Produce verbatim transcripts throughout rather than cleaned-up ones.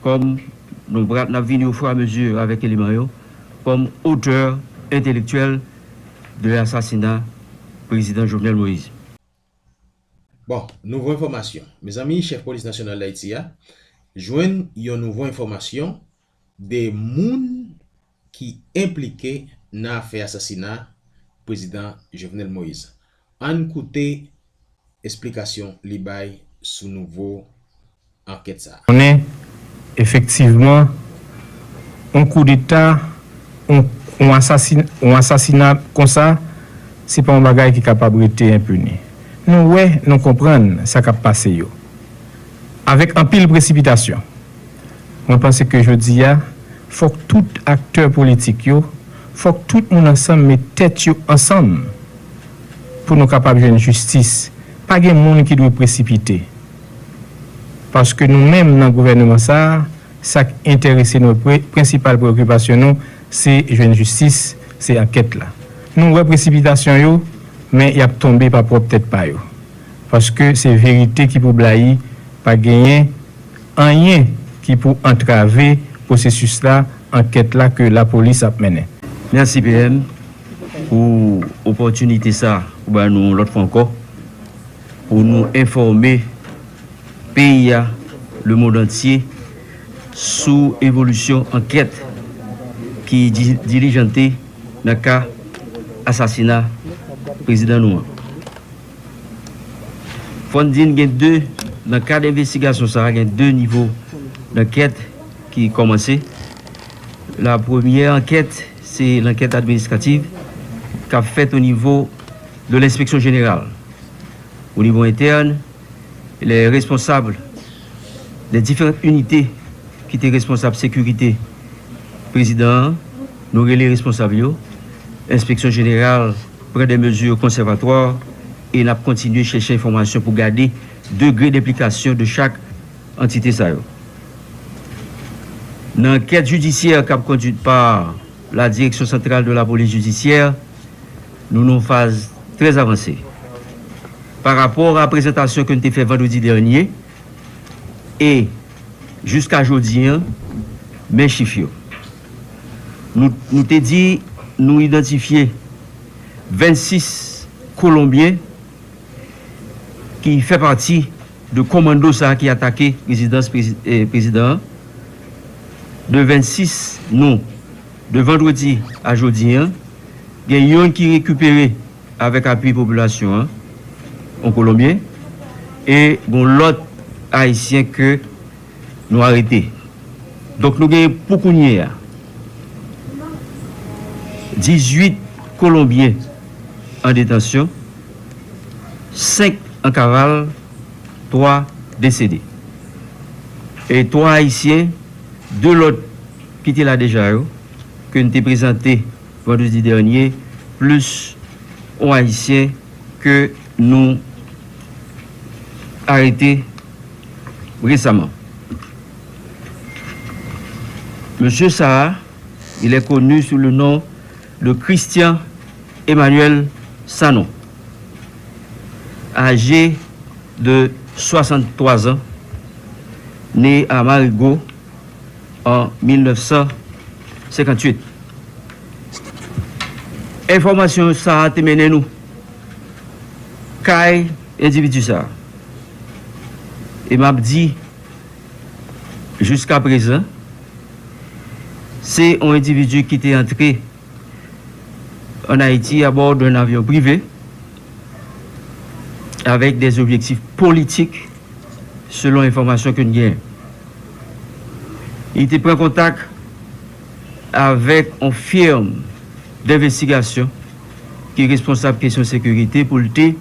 kòm nou pral, n ap vini ofiramezu avèk eleman yo, kòm otè entelektyèl de asasina prezidan Jovenel Moïse. Bon, nouvo enfòmasyon. Mezanmi, chèf polis nasyonal Dayiti a jwenn yon nouvo enfòmasyon de moun ki enplike nan afè asasina prezidan Jovenel Moïse. Ann koute esplikasyon li bay sou nouvo ankèt sa a. Konnen, efektivman, yon koudeta, yon, yon asasin-, yon asasina konsa, se pa yon bagay ki kapab rete enpini. Nou wè, nou konprann sa k ap pase yo. Avèk anpil presipitasyon. Mwen panse ke jodi a, fòk tout aktè politik yo, fòk tout moun ansanm met tèt yo ansanm pou nou kapab jwenn jistis. Pa gen moun ki dwe presipite. Paske nou menm nan gouvènman sa a, sa k enterese nou, pre-, prensipal preyokipasyon nou, se jwenn jistis, se ankèt la. Nou wè presipitasyon yo, men y ap tonbe pa pwòp tèt pa yo. Paske se verite ki pou blayi, pa genyen anyen ki pou antrave pwosesis la, ankèt la ke lapolis ap mennen. Mèsi P M pou opòtinite sa ou ba nou yon lòt fwa ankò pou nou enfòme peyi a, lemonn antye, sou evolisyon ankèt ki di-, dilijante nan ka asasina prezidan nou an. Fò n di n gen de, nan kad envestigasyon sa a, gen de nivo dankèt ki kòmanse. La premyè ankèt, se lankèt administratif k ap fèt o nivo de lenspeksyon jeneral. O nivo entèn, les responsables des différentes unités ki te responsab sekirite prezidan an, nou rele responsab yo. Enspeksyon jeneral pran de mezi konsèvatwa e n ap kontinye chèche enfòmasyon pou gade degre denplikasyon de chak antite sa yo. Nan ankèt jidisyè k ap kondwit pa la Direction Centrale de la Police Judiciaire, nou nan yon faz trè avanse. Pa rapò a prezantasyon ke n te fè vandredi dènye, e jiska jodi an, men chif yo. Nou, nou te di nou idantifye vennsis Kolonbyen ki fè pati de kòmando sa a ki atake rezidans prezi-, eh, prezidan an. De vennsis nou, de vandredi a jodi an, gen yonn ki rekipere avèk apui popilasyon an, yon Kolonbyen, e gon lòt Ayisyen ke nou arete. Donk, nou gen pou kounye a dizuit Kolonbyen an detansyon, senk an kaval, twa desede. E twa Ayisyen, de lòt ki te la deja yo, ke n te prezante vandredi dènye, plis yon Ayisyen ke nou arete resaman. Mesye sa a, il est connu sous le nom de Christian Emmanuel Sanon, âgé de soixante-trois ans, né à Marigot en mille neuf cent cinquante-huit. Enfòmasyon sa a te mennen nou kay endividi sa a. E m ap di, jiska prezan, se yon endividi ki te antre ann Ayiti abò d'un avion privé avec des objectifs politiques, selon enfòmasyon ke n genyen. Li te pran kontak avèk yon firm denvestigasyon ki responsab kesyon sekirite pou l te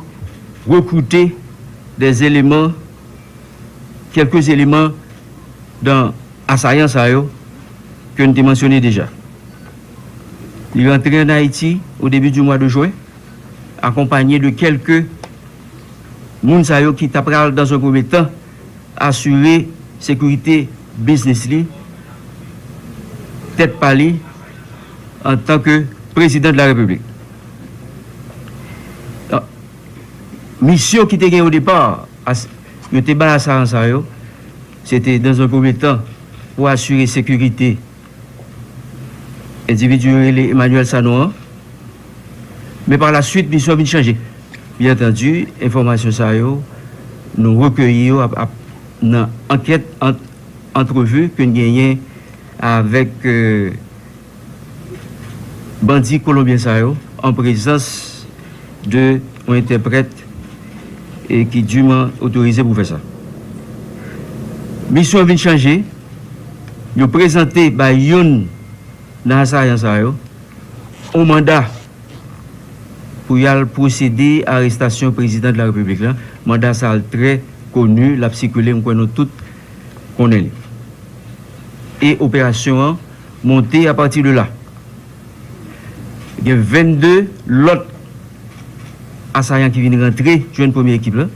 rekrite des éléments, quelques éléments dans asayan sa yo ke n te mansyone deja. Li rantre ann Ayiti au début du mois de juin, akonpanye de kèlke moun sa yo ki ta pral, dans un premier temps, asire sekirite biznis li, tèt pa li, antanke prezidan de la Repiblik. Misyon ki te gen o depa, as-, yo te bay asayan sa yo, se te, dans un premier temps, pou asire sekirite endividi yo rele Emmanuel Sanon an. Men pa la swit, misyon vin chanje. Byen antandi, enfòmasyon sa yo, nou rekeyi yo ap, ap, nan ankèt, ant, antrevi ke n genyen avèk, euh, bandi kolonbyen sa yo, an prezans de yon entèprèt e ki diman otorize pou fè sa. Misyon an vin chanje, yo prezante bay youn nan asayan sa yo yon manda pou y al pwosede arestasyon prezidan de la repiblik la. Manda sa a trè koni, l ap sikile, m kwè nou tout konnen li. E operasyon an monte apati de la. Gen vennde lòt asayan ki vin rantre jwenn premye ekip la.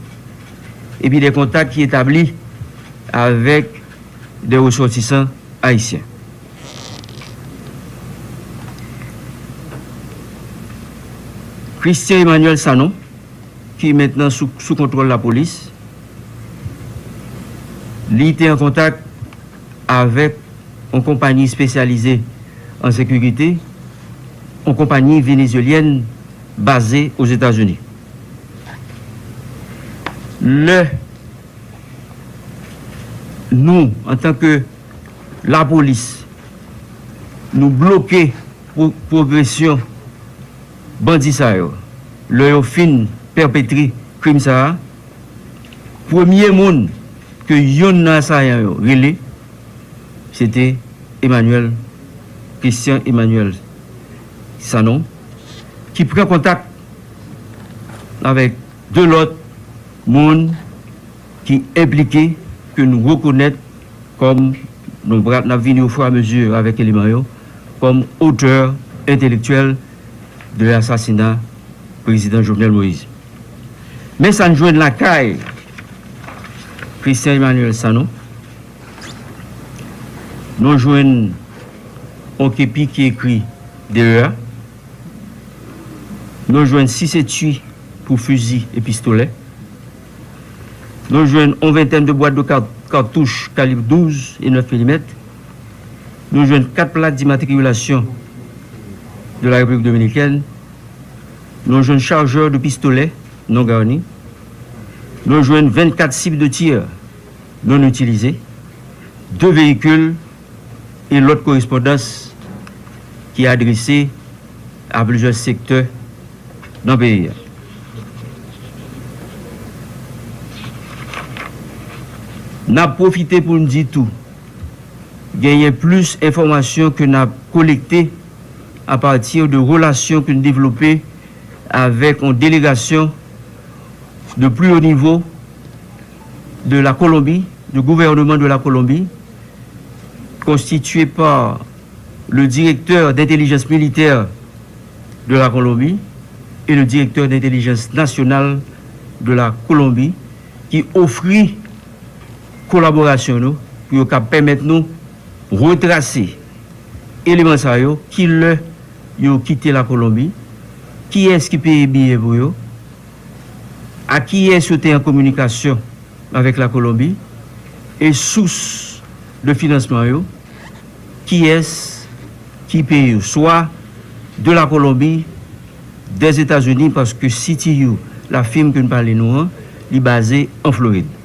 Epi de kontak ki etabli avèk de resòtisan ayisyen. Christian Emmanuel Sanon, ki mentnan sou, sou kontwòl lapolis, li te an kontak avèk yon konpayi espesyalize an sekirite, yon konpayi venezuelyèn baze Ozetazini. Lè nou, antanke lapolis, nou bloke pwo-, pwogresyon bandi sa yo, lè yo fin pèpetre krim sa a, premye moun ke youn nan asayan yo rele, se te Emmanuel, Christian Emmanuel Sanon, ki pran kontak avèk de lòt moun ki enplike, ke nou rekonèt kòm, nou pral, n ap vini au fur et à mesure avèk eleman yo, kòm otè entelektyèl de asasina prezidan Jovenel Moïse. Men sa n jwenn lakay Christian Emmanuel Sanon, nou jwenn yon kepi ki ekri D E A, nou jwenn sis etui pou fizi e pistolè. Nou jwenn yon ventèn de bwat de ka-, katouch kalib douz e nèf milimèt. Nou jwenn kat plak dimatrikilasyon de la Repiblik Dominikèn. Nou jwenn chajè de pistolè non garni. Nou jwenn vennkat sib de tir non itilize, de veyikil e lòt korespondans ki adrese a plizyè sektè nan peyi a. N ap pwofite pou n di tou, genyen plis enfòmasyon ke n ap kolekte apati de relasyon ke n devlope avèk yon delegasyon de plus haut niveau de la Colombie, du gouvernement de la Colombie, constitué par le directeur d'intelligence militaire de la Colombie et le directeur d'intelligence nationale de la Colombie, ki ofri kolaborasyon nou pou yo kab pèmèt nou retrase eleman sa yo, ki lè yo kite Lakolonbi, kiyès ki peye biyè pou yo, a kiyès yo te an kominikasyon avèk Lakolonbi, e sous de finansman yo, kiyès ki peye yo, swa de Lakolonbi, dèzetazini, paske C T U, la firm ke n pale nou an, li baze an Florid.